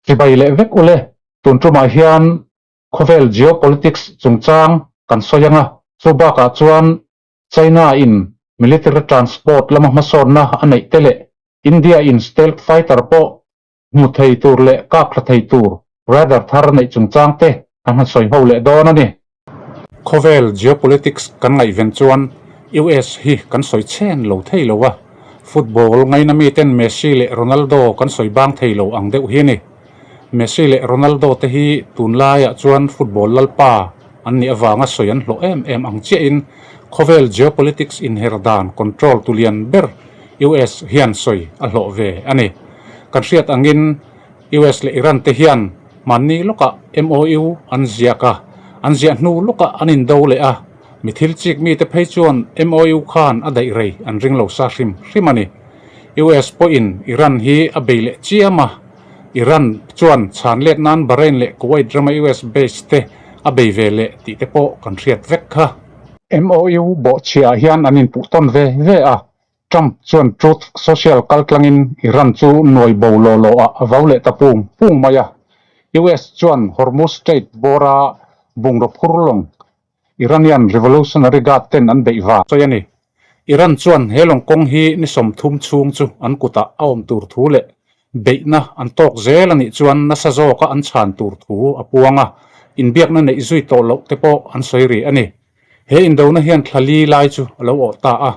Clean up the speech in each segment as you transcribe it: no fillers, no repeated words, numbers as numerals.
Chibai leh vek ule, tun tumah hian khawvel geopolitics chungchang kan sawi ang a, chu bakah chuan China in military transport lama hmasawnna a neih te leh India in stealth fighter pawh hmu thei tur leh kak thla thei tur radar thar neih chungchang te kan han sawi ho leh dawn a ni. Khawvel geopolitics kan ngaihven chuan US hi kan sawi chhen lo thei lo a, football ngaina miten Messi leh Ronaldo kan sawi bang thei lo ang deuh hi a ni. Messi leh Ronaldo te hi tunlaiah chuan football lalpa an nih avanga sawi an hlawh em em ang chiahin khawvel geopolitics inher dan control tu lian ber US hian sawi a hlawh ve a ni. Kan hriat angin US leh Iran te hian Mahni lawkah MOU an ziak a, an ziah hnu lawkah an indo leh a, mi thil chik mite phei chuan MOU khan a daih rei an ring lo sa hrim hrim a ni. US pawhin Iran hi a bei leh chiam a, Iran chuan chhan let nan Bahrain leh Kuwait rama US base te a bei ve leh tih te pawh kan hriat vek kha. MOU bawhchhiah hian an inpuh tawn ve ve a, Trump chuan Truth Social kaltlangin Iran chu nuai bo law law ah a vau leh ta pung pung mai a. US chuan Hormuz Strait bawra bungraw phur lawng Iranian Revolutionary Guard ten an beih vang sawi a ni. Iran chuan he lawng kawng hi ni 30 chhung chu an kutah a awm tur thu leh beihna an tawk zel a nih chuan nasa zawka an chhan tur thu a puang a, inbiakna neih zui tawh loh te pawh an sawi rih a ni. He indona hian thla li lai chu a lo awh ta a,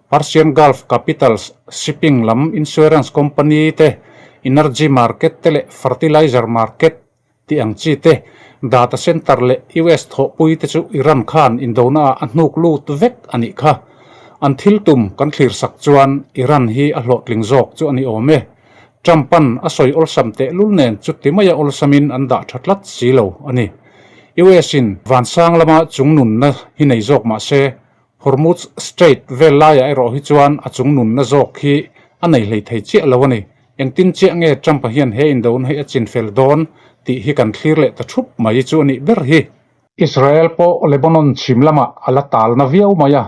Persian Gulf Capitals shipping lam insurance company te, energy market te leh fertilizer market tih ang chi te, data center leh US thawhpui te chu Iran khan indona ah a hnuk lut vek a nih kha. An thil tum kan thlir sak chuan Iran hi a hlawhtling zawk chu a ni awm e. Trump-a'n a sawi awlsam tehlul nen chuti maia awlsamin an dah tha tlat si lo a ni. US-in vansang lama chungnunna hi nei zawk mah se, Hormuz Strait vel laiah erawh hi chuan a chungnunna zawk hi a nei hlei thei chiah lo a ni. Engtin chiah nge Trump-a hian he indona hi a chinfel dawn tih hi kan thlir leh ta thup mai chu a nih ber hi. Israel pawh Lebanon chhim lamah a la talna viau mai a,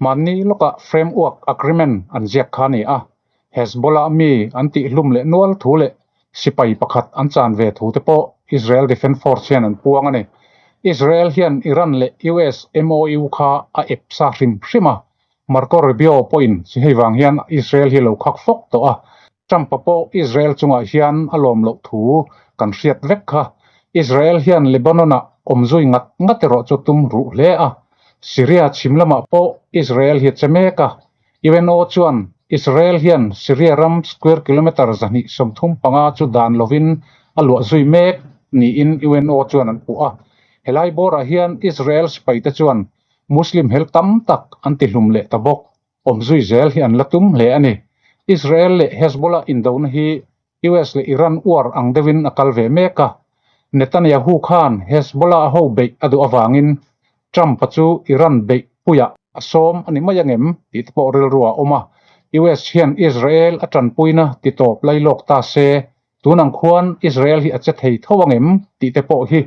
mahni lawkah framework agreement an ziak kha a ni a, Hezbollah mi an tihhlum leh nual thu leh sipai pakhat an chan ve thu te pawh Israel Defence Force hian an puang a ni. Israel hian Iran leh US MOU kha a ep sa hrim hrim a, Marco Rubio pawhin chi hei vang hian Israel hi lo khak fawk tawh a, Trump-a pawh Israel chungah hian a lawm loh thu kan hriat vek kha. Israel hian Lebanon-ah awm zui ngat ngat erawh chu tum ruh hle a, Syria chhim lamah pawh Israel hi a che mek a, UNO chuan Israel hian Syria ram square kilometre 235 chu dan lovin a luah zui mek niin UNO chuan an puh a. Helai bawrah hian Israel sipaite chuan Muslim hel tam tak an tihlum leh ta bawk. Awm zui zel hi an la tum hle a ni. Israel leh Hezbollah indona hi US leh Iran uar ang deuhin a kal ve mek a. Netanyahu khan Hezbollah ho beih a duh avangin Trump-a chu Iran beih puiah a sawm a ni mai angem tih te pawh rilru a awm a. US hian Israel a tanpuina ti tawp lai lawk ta se, tun ang khuan Israel hi a che thei tho angem tih te pawh hi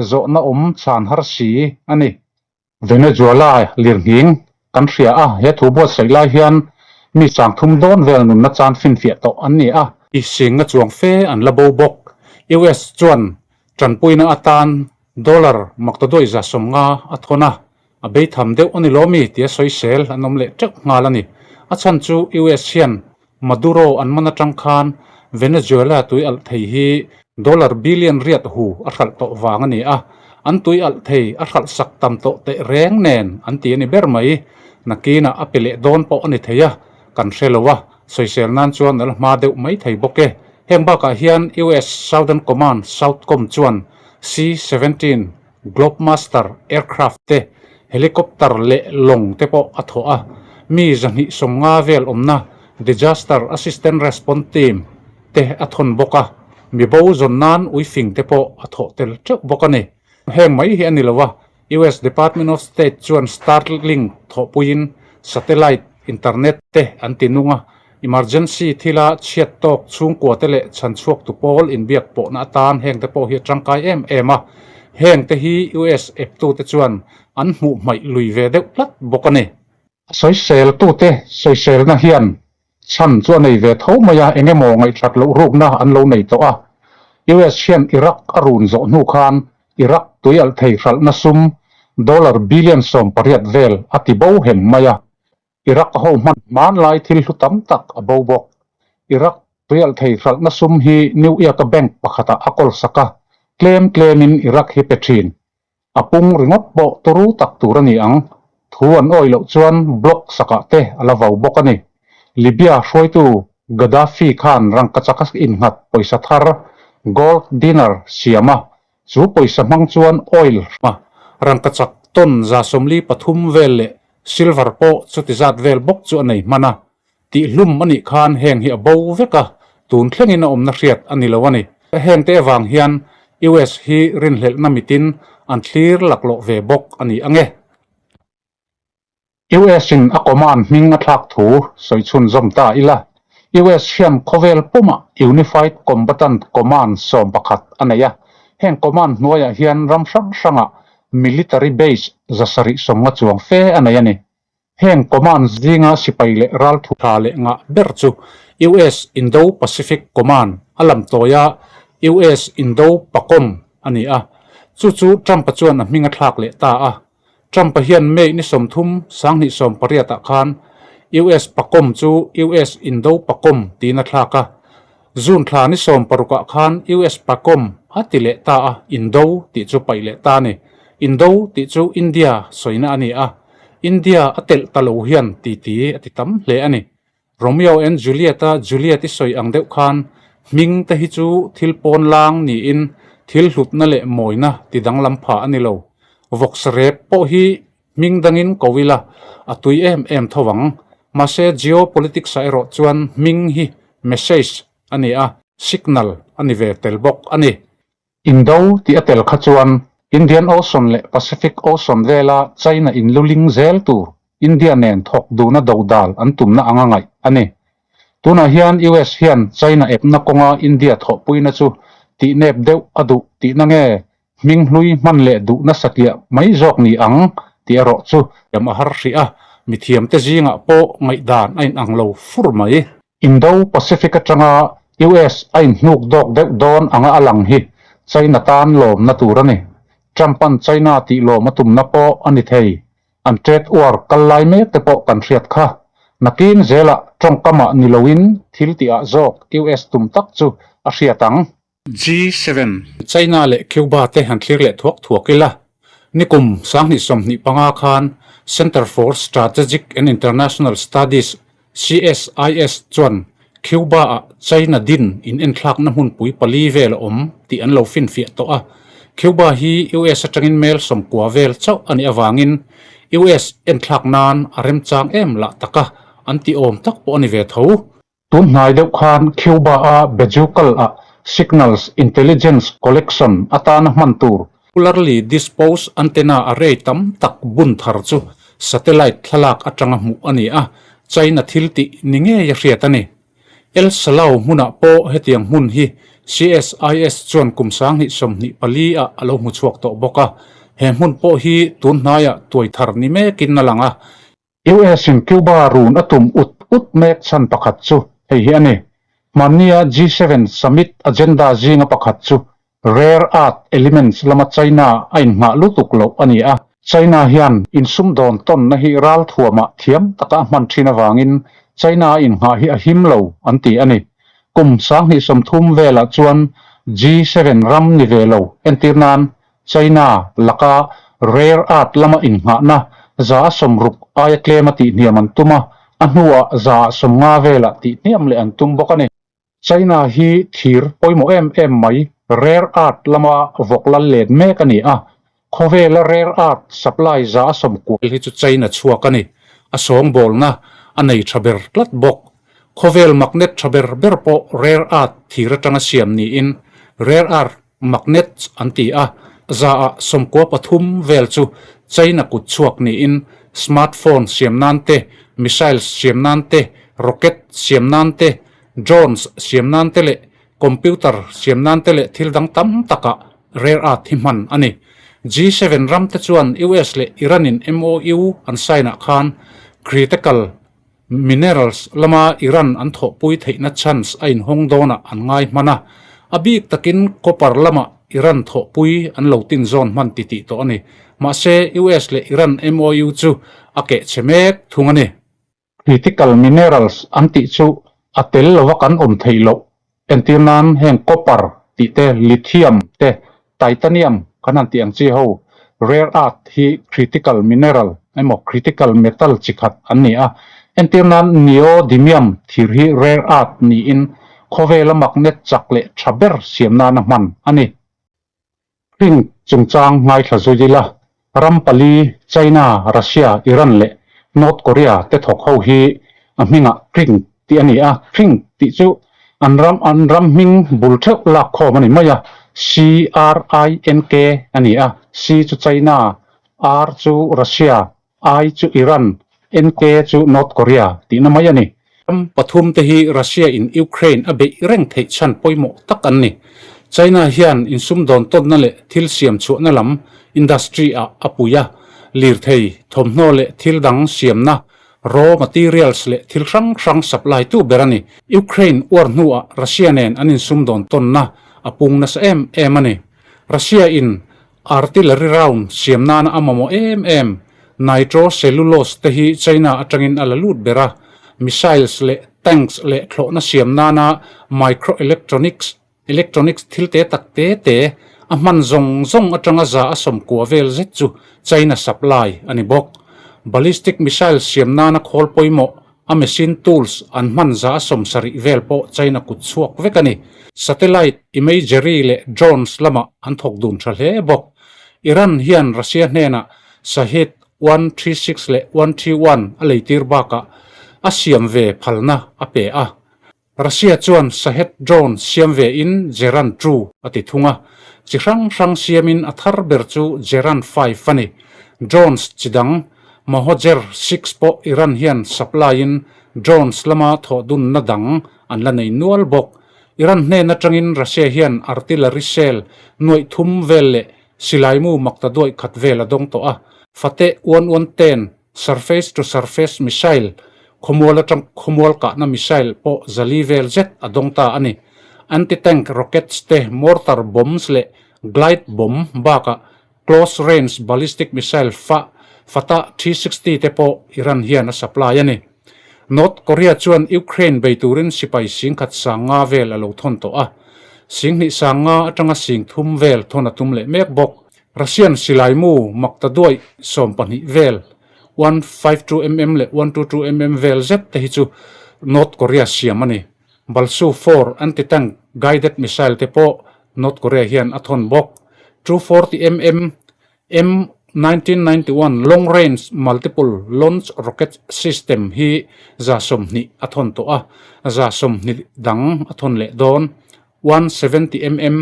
zawhna awm chhan har si a ni. Venezuela lirnghing kan hria a, he thu buatsaih lai hian mi chang thum dawn vel nunna chan finfiah tawh an ni a. I singa chuang fe an la bo bawk. US chuan Tanpuina atan dollar maktaduai 150 a thawn a, a beitham deuh a ni lo mi tia sawisel an awm leh teuh nghal a ni. A chhan chu US hian Maduro an man atang khan Venezuela tui alh thei hi dollar billion riat hu a hralh tawh vang a ni a, an tui alh thei a hralh sak tam tawh teh reng nen an ti a ni ber mai. Nakinah a pe leh dawn pawh a ni thei a, kan hre lo a, sawisel nan chuan a la hma deuh mai thei bawk e. Heng bakah hian US Southern Command, Southcom, chuan C-17 Globemaster aircraft te, helicopter leh lawng te pawh a thawh a. Mi 250 vel awmna Disaster Assistant Response Team te a thawn bawk a, mi bo zawn nan uifing te pawh a thawh tel teuh bawk a ni. Heng mai hi a ni lo a, US Department of State chuan Starlink thawhpuiin satellite internet te an ti nung a, emergency thila chhiat tawk chhungkua te leh chhanchhuaktu pawl inbiak pawhna atan heng te pawh hi a tangkai em em a, heng te hi US eptute chuan an hmuh hmaih lui ve deuh tlat bawk a ni. A sawiseltute sawiselna hian chhan chu a nei ve tho mai a, eng emaw ngaihthat loh rukna an lo nei tawh a. US hian Iraq a run zawh hnu khan Iraq tuialh thei hralhna sum dollar billion 18 vel a ti bo hem mai a. Iraq ho hman hmanlai thil hlu tam tak a bo bawk. Iraq tuialh thei hralhna sum hi New York-a bank pakhatah a kawl sak a, tlem tlemin Iraq hi pe thin. A pung ringawt pawh turu tak tur a ni ang. Thu an awih loh chuan block sakah te a la vau bawk a ni. Libya hruaitu Gaddafi khan rangkachak a innghat pawisa thar, gold dinar, siam a, chu pawisa hmang chuan oil a rangkachak ton 43 vel leh silver pawh chuti zat vel bawk chu a nei hman a. Tihhlum a nih khan heng hi a bo vek a, tun thlengin a awmna hriat a ni lo a ni. Hengte avang hian US hi rinhlelhna mitin an thlir laklawh ve bawk a ni ang e. US in a command hming a thlak thu sawi chhunzawm ta ila, US hian khawvel pumah Unified Combatant Command 11 a nei a, heng command hnuaiah hian ram hrang hrangah military base 750 chuang fe a nei a ni. Heng command zinga sipai leh ral thu tha leh ngah ber chu US Indo-Pacific Command a lam tawi a, US Indo-PACOM a ni a. Chu chu Trump-a chuan a hming a thlak leh ta a. Trump-a hian May ni 30, 2018 ah khan US PACOM chu US Indo-PACOM tiin a thlak a. June thla ni 16 ah khan US PACOM a ti leh ta a, Indo tih chu paih leh ta a ni. Indo tih chu India sawina a ni a. India a telh ta lo hian titi a ti tam hle a ni. Romeo and Juliet a Juliet i sawi ang deuh khan hming te hi chu thil pawn lang niin thil hlutna leh mawina ti danglam pha a ni lo. Vawksa rep pawh hi hming dangin ko ila a tui em em tho ang. Mahse geopolitics ah erawh chuan hming hi message a ni a, signal a ni ve tel bawk a ni. Indo tih a tel kha chuan Indian Ocean leh Pacific Ocean vela China in luling zel tur India nen thawk duhna dodal an tumna anga ngaih a ni. Tunah hian US hian China epna kawnga India thawhpuina chu tihnep deuh a duh tihna nge hming hlui hman leh duhna satliah mai zawk ni ang tih erawh chu a har hrih a, mithiamte zingah pawh ngaihdan a inang lo fur mai. Indo-Pacific atanga US a inhnuk dawk deuh dawn anga a lang hi China tan lawmna tur a ni. Trump-a'n China tih lawm a tumna pawh a ni thei. An trade war kal lai mek te pawh kan hriat kha. Nakin zelah tawngkamah ni loin thil tihah zawk US tum tak chu a hriat ang. G7, China leh Cuba te han thlir leh thuak thuak ila, nikum 2025 khan Center for Strategic and International Studies, CSIS, chuan Cuba-ah China din in enthlakna hmunpui pali vel a awm tih an lo finfiah tawh a. Cuba hi US atangin mel 90 vel chauh a nih avangin US enthlak nan a remchang em lah taka an tih awm tak pawh a ni ve tho. Tun hnai deuh khan Cuba-a Bejucal-a Signals Intelligence Collection atana hman tur, Regularly Disposed Antenna Array tam tak bun thar chu satellite thlalak atanga hmuh a ni a, China thil tih ni ngei a hriat a ni. El Salau hmunah pawh hetiang hmun hi CSIS chuan kum 2024 ah a lo hmu chhuak tawh bawk a, he hmun pawh hi tun hnaiah tuai thar ni mekin a lang a. US in Cuba run a tum ut ut mek chhan pakhat chu hei hi a ni. Hmannia G7 summit agenda zinga pakhat chu rare earth elements lama China a inngah lutuk loh a ni a. China hian insumdawn tawnna hi ralthuamah thiam taka a hman thin avangin China a inngah hi a him lo an ti a ni. Kum 2030 velah chuan G7 ram ni ve lo entir nan China laka rare earth lama innghahna 60% aia tlema tihhniam an tum a, a hnuah 50% velah tihhniam leh an tum bawk a ni. China hi thir pawimawh em em mai rare earth lama vawk lal let mek a ni a, khawvela rare earth supply 90% hi chu China chhuak a ni, a sawngbawlna a nei tha ber tlat bawk. Khawvel magnet tha ber ber pawh rare earth thir atanga siam niin rare earth Magnets an ti a, 93% vel chu China kut chhuak niin smartphone siam nan te, missiles siam nan te, rocket siam nan te, drones siam nan te leh computer siam nan te leh thil dang tam takah rare earth hi hman a ni. G7 ram te chuan US leh Iran in MOU an sign ah khan critical Minerals lama Iran an thawhpui theihna chance a inhawng dawnah an ngai hman a. A bik takin copper lamah Iran thawhpui an lo tin zawn hman ti tih tawh a ni. Mahse, US leh Iran MOU chu a keh chhe mek thung a ni. Critical minerals an tih chu a tel lova kan awm theih loh. Entir nan heng copper tih te, lithium te, titanium kan han tih ang chi ho rare earth hi critical mineral emaw critical metal chi khat an ni a. Entir nan neodymium thir hi rare earth niin khawvela magnet chak leh tha ber siam nana hman a ni. Hring chungchang ngaithla zui ila, ram pali, China, Russia, Iran leh North Korea te thawk ho hi a hmingah Kring tih a ni a, Kring tih chu an ram an ram hming bul theuh lak khawm a ni mai a, C-R-I-N-K a ni a, C chu China, R chu Russia, I chu Iran, NK chu North Korea tihna mai a ni. Ram pathum te hi Russia in Ukraine a beih reng theih chhan pawimawh tak an ni. China hian insumdawn tawnna leh thil siam chhuahna lam industry ah a pui a, lirthei, thawmhnaw leh thil dang siamna, raw materials leh thil hrang hrang supply tu ber a ni. Ukraine uar hnuah Russia nen an insumdawn tawnna a pung nasa em em a ni. Russia in Artillery round siam nana a mamawh em em nitrocellulose te hi China atangin a la lut ber a, missiles leh tanks leh thlawhna siam nana microelectronics, electronics thil te tak te te, a hman zawng zawng atanga za a sawmkua vel zet chu China supply a ni bawk. Ballistic missile siam nana khawl pawimawh A machine tools an hman za a 70 vel pawh China kut chhuak vek a ni. Satellite imagery leh drones lamah an thawk dun tha hle bawk. Iran hian Russia hnenah Shahed 136 leh 131 a leitir bakah a siam ve phalna a pe a. Russia chuan Shahed drone siam ve in Geran 2 a ti thung a. Chi hrang hrang siamin a thar ber chu Geran 5 a ni. Drones chi dang Mohajer 6 pawh Iran hian supply in drones lama thawh dunna dang an la nei nual bawk. Iran hnen atangin Russia hian artillery shell nuaih thum vel leh silaimu makta duaih khat vel a dawng tawh a. Fateh 110 Surface to surface missile, khawmual atang khawmual kahna missile pawh zali vel zet a dawng ta a ni. Anti-tank rockets te, mortar bombs leh glide bomb bakah close range ballistic missile fa Fatah 360 te pawh Iran hian a supply a ni. North Korea chuan Ukraine bei turin sipai singkhat sang nga vel a lo thawn tawh a. Singhnih sang nga atanga sing thum vel thawn a tum leh mek bawk. Russian silaimu makta duaih 12 vel, 152 mm leh 122 mm vel zet te hi chu North Korea siam a ni. Balsu 4 anti-tank guided missile te pawh North Korea hian a thawn bawk. 240 mm M1991 long range multiple launch rocket system hi 20 a thawn tawh a, 20 dang a thawn leh dawn. 170 mm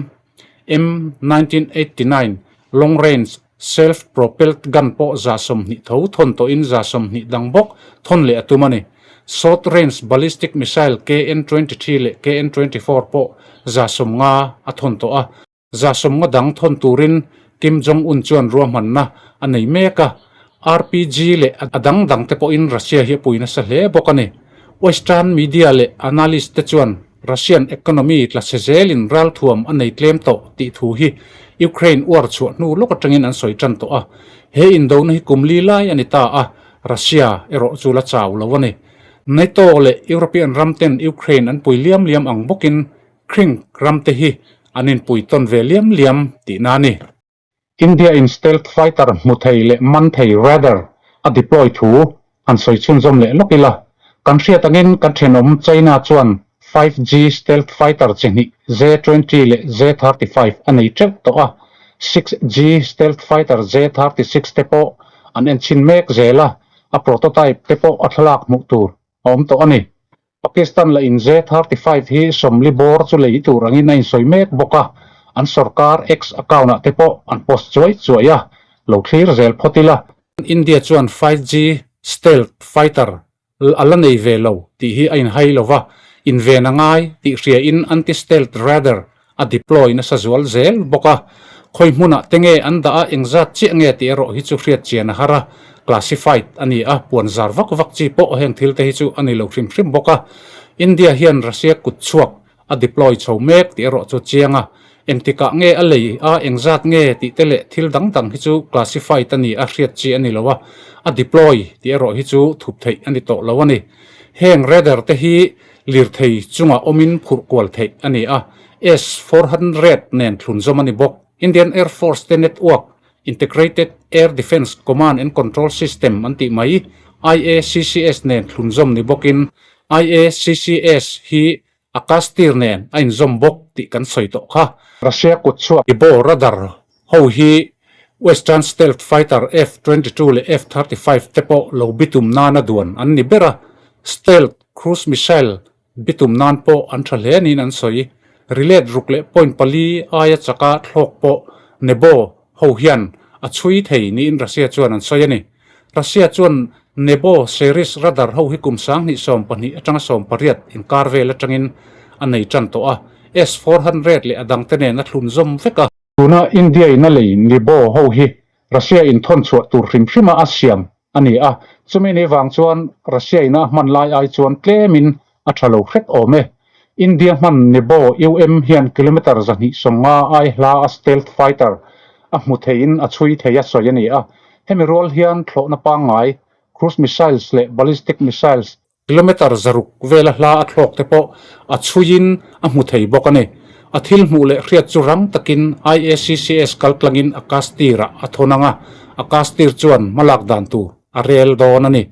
M1989 long range self propelled gun pawh 20 tho thawn tawhin 20 dang bawk thawn leh a tum a ni. Short range ballistic missile KN-23 leh KN-24 pawh 50 a thawn tawh a. 50 dang thawn turin Kim Jong Un chuan ruahmanna a nei mek a. RPG leh a dang dang te pawhin Russia hi a pui nasa hle bawk a ni. Western media leh analyst te chuan Russian economy tla chhe zelin ralthuam a nei tlem tawh tih thu hi Ukraine uar chhuah hnu lawk atangin an sawi tan tawh a. He indona hi kum li lai a ni ta a, Russia erawh chu la chau lo a ni. NATO leh European ram ten Ukraine an pui liam liam ang bawkin Kring ram te hi an inpui tawn ve liam liam tihna a ni. India in stealth fighter hmu thei leh man thei radar a deploy thu han sawi chhunzawm leh lawk ila. Kan hriat angin kan thenawm China chuan 5G stealth fighter chi hnih J-20 leh J-35 a nei teuh tawh a, 6G stealth fighter J-36 te pawh an enchhin mek zel a, a prototype te pawh a thlalak hmuh tur a awm tawh a ni. Pakistan la in J-35 hi 40 bawr chu lei tur angin a insawi mek bawk a, an sorkar X account-ah te pawh an post chuai chuai a, lo thlir zel phawt ila. India chuan 5G stealth fighter a la nei ve lo tih hi a inhai lo va, inven a ngai tih hriain anti-stealth radar a deploy nasa zual zel bawk a, khawi hmunah te nge an dah a, engzat chiah nge tih erawh hi chu hriat chian a har a, classified a ni a, puan zar vak vak chi pawh heng thil te hi chu a ni lo hrim hrim bawk a. India hian Russia kut chhuak a deploy chho mek tih erawh chu chiang a. Engtikah nge a lei a, engzat nge tih te leh thil dang dang hi chu classified a ni a, hriat chi a ni lo a, a deploy tih erawh hi chu thup theih a ni tawh lo a ni. Heng radar te hi lirthei chungah awmin phurh kual theih a ni a, S-400 nen thlunzawm a ni bawk. Indian Air Force te network Integrated Air Defence Command and Control System an tih mai, IACCS nen thlunzawm ni bawkin IACCS hi a kastir nen a inzawm bawk tih kan sawi tawh kha. Russia kut chhuak Ibo radar ho hi Western Stealth Fighter F-22 leh F-35 te pawh lo bitum nana duan an ni ber a, stealth cruise missile Bitum nan pawh an tha hle niin an sawi. Rilet ruk leh point pali aia chaka thlawk pawh Nebo ho hian a chhui thei niin Russia chuan an sawi a ni. Russia chuan Nebo series radar ho hi kum 2012 atanga 18 inkar vel atangin a nei tan tawh a, S-400 leh a dangte nen a thlun zawm vek a. Tuna India in a lei Nebo ho hi Russia in thawn chhuah tur hrim hrima a siam a ni a, chumi ni vang chuan Russia in a hman lai ai chuan tlemin a tha lo hret awm e. India hman Nebo UM hian kilometre 250 ai hla a stealth fighter a hmu theiin a chhui thei a sawi a ni a, hemi rual hian thlawhna pangngai, cruise missiles leh ballistic missiles, Kilometre 600 vela hla a thlawk te pawh a chhuiin a hmu thei bawk a ni. A thil hmuh leh hriat chu rang takin IACCS kaltlangin a kastirah a thawn ang a, a kastir chuan hmalak dan tur a rel dawn a ni.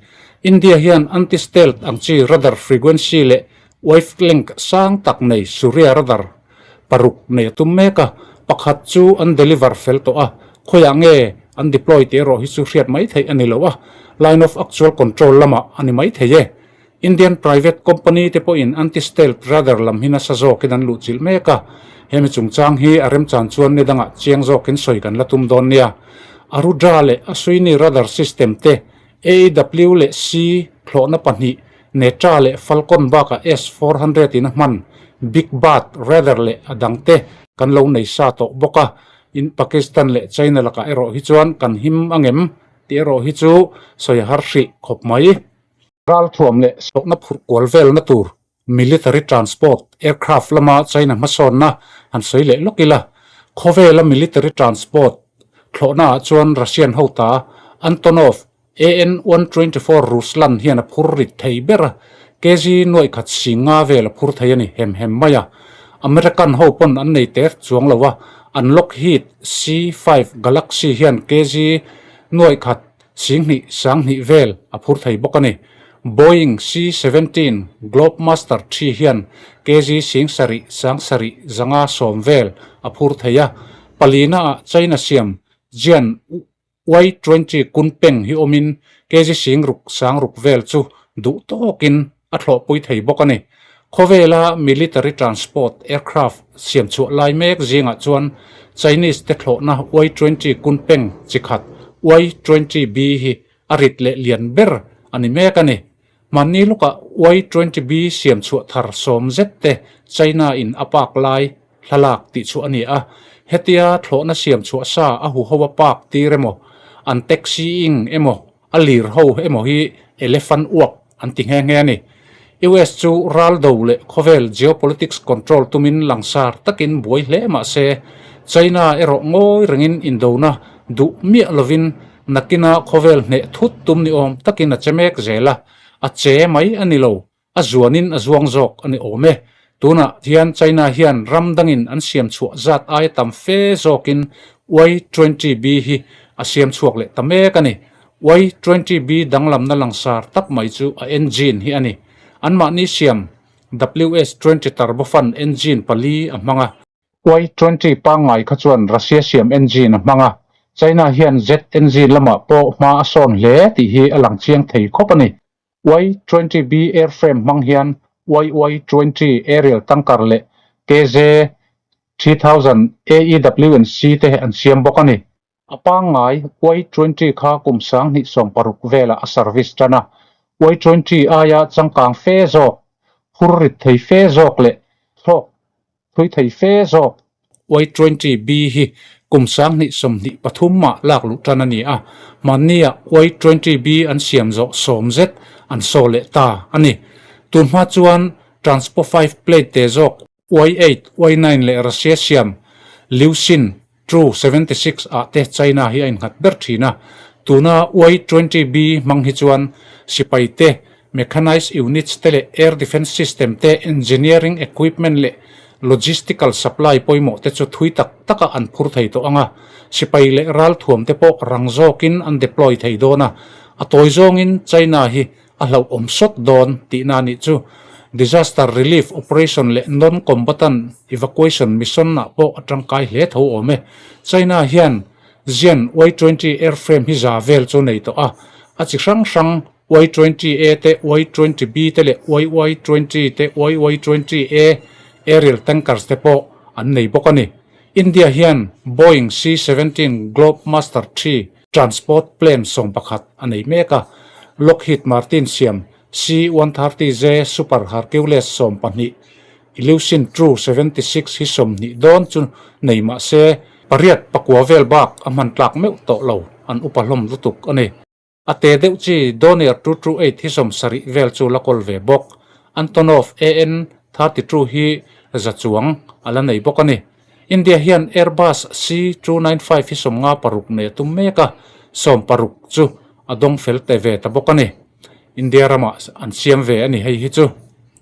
India hian anti-stealth ang chi radar frequency leh wavelength sang tak nei Surya radar paruk nei a tum mek a, pakhat chu an deliver fel tawh a, khawiah nge an deploy tih erawh hi chu hriat mai theih a ni lo a, line of actual control lamah a ni mai thei e. Indian private company te pawhin anti-stealth radar lam hi nasa zawkin an luhchilh mek a, hemi chungchang hi a remchan chuan ni dangah chiang zawkin sawi kan la tum dawn nia. Arudra leh Ashwini radar system te AEW leh C thlawhna pahnih, Netra leh Falcon bakah S-400 in a hman, Big Bird, Radar leh a dangte kan lo nei sa tawh bawk a, in Pakistan leh China lakah erawh hi chuan kan him angem tih erawh hi chu sawi a har hrih khawp mai. Ralthuam leh sawhna phurh kual velna tur Military transport aircraft lama China hmasawnna han sawi leh lawk ila, khawvela military transport thlawhnaah chuan Russian hota Antonov AN-124 Ruslan hian a phur rit thei ber a, kg nuaih khat singa vel a phur thei a ni hem hem mai a. American ho pawn an nei ter chuang lo a, an Lockheed C-5 Galaxy hian kg nuaih khat 20 sanghnih vel a phur thei bawk a ni. Boeing C-17 Globemaster ii hian kg 7,000 7,000 110 vel a phur thei a, palina ah China siam Jian Y-20 Kunpeng hi awmin kg 6,000 6,000 vel chu duh tawkin a thlawhpui thei bawk a ni. Khawvela military transport aircraft siam chhuah lai mek zingah chuan Chinese te thlawhna Y-20 Kunpeng chi khat Y-20B hi a rit leh lian ber a ni mek a ni. Hmanni lawkah Y-20B siam chhuah thar sawm zet te China in a park lai hlalak tih chu a ni a, hetia thlawhna siam chhuah sa a huho a park tir emaw, an taxi-ing emaw, a lir ho emaw hi elephant uak an ti nghe nghe a ni. US chu ral do leh khawvel geopolitics control tumin langsar takin buai hle mah se, China erawh ngawi rengin indona duh miah lovin nakina khawvel hneh thut tum ni awm takin a che mek zel a, a che mai a ni lo. A zuanin a zuang zawk a ni awm e. Tunah hian China hian ram dangin an siam chhuah zat aia tam fe zawkin Y-20B hi a siam chhuak leh ta mek a ni. Y-20B danglamna langsar tak mai chu a engine hi a ni. Anmahni siam WS-20 turbofan engine pali a hmang a. Y-20 pangngai kha chuan Russia siam engine a hmang a, China hian jet engine lamah pawh hma a sawn hle tih hi a lang chiang thei khawp a ni. Y-20B airframe hmang hian YY-20 aerial tanker leh KJ-3000 AEW&C te an siam bawk a ni. A pangngai Y-20 kha kum 2016 velah a service tan a, Y-20 aia changkang fe zawk, phur rit thei fe zawk leh thlawk Thui thei fe zawk. Y-20B hi kum 2023 ah lak luh tan a ni a, mahnia Y-20B an siam zawh sawm zet an saw leh ta a ni. Tun hma chuan Transpo 5 plate te zawk. Y-8, Y-9 leh Russia siam Liusin Tru 76 ah te China hi a innghat ber thin a. Tuna Y-20B hmang hi chuan sipai te, mechanized units te leh air defence system te, engineering equipment leh logistical supply pawimawh te chu thui tak taka an phur thei tawh ang a. Sipai leh ralthuam te pawh rang zawkin an deploy thei dawn a. A tawi zawngin China hi a hlauhawm sawt dawn tihna a nih chu. Disaster relief operation leh non-combatant evacuation mission-ah pawh a tangkai hle tho awm e. China hian Xian Y-20 airframe hi za vel chu nei tawh a, a chi hrang hrang Y-20A te, Y-20B te leh YY-20 te, YY-20A aerial tankers te pawh an nei bawk a ni. India hian Boeing C-17 Globemaster ii Transport plane 11 a nei mek a, Lockheed Martin siam C-130J Super Hercules 12, Ilyushin Tru 76 hi 20 dawn chu nei mah se, pariat pakua vel bak a hman tlak meuh tawh lo, an upa hlawm lutuk a ni. A te deuh chi Dornier 228 hi 70 vel chu la kawl ve bawk. Antonov AN-32 hi za chuang a la nei bawk a ni. India hian Airbus C 295 hi 56 nei a tum mek a, 16 chu a dawng fel te ve ta bawk a ni. India ramah an siam ve a ni hei hi chu.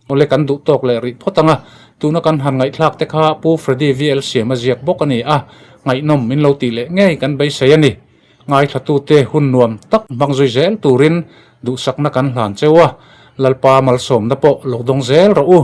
Awle kan duh tawk leh rih phawt ang a, tuna kan han ngaihthlak te kha Pu Freddy VL Siam a ziak bawk a ni a, ngaihnawm min lo tih leh ngei kan beisei a ni. Ngaithlatute hun nuam tak hmang zui zel turin duhsakna kan hlan cheu a, Lalpa malsawmna pawh lo dawng zel rawh u.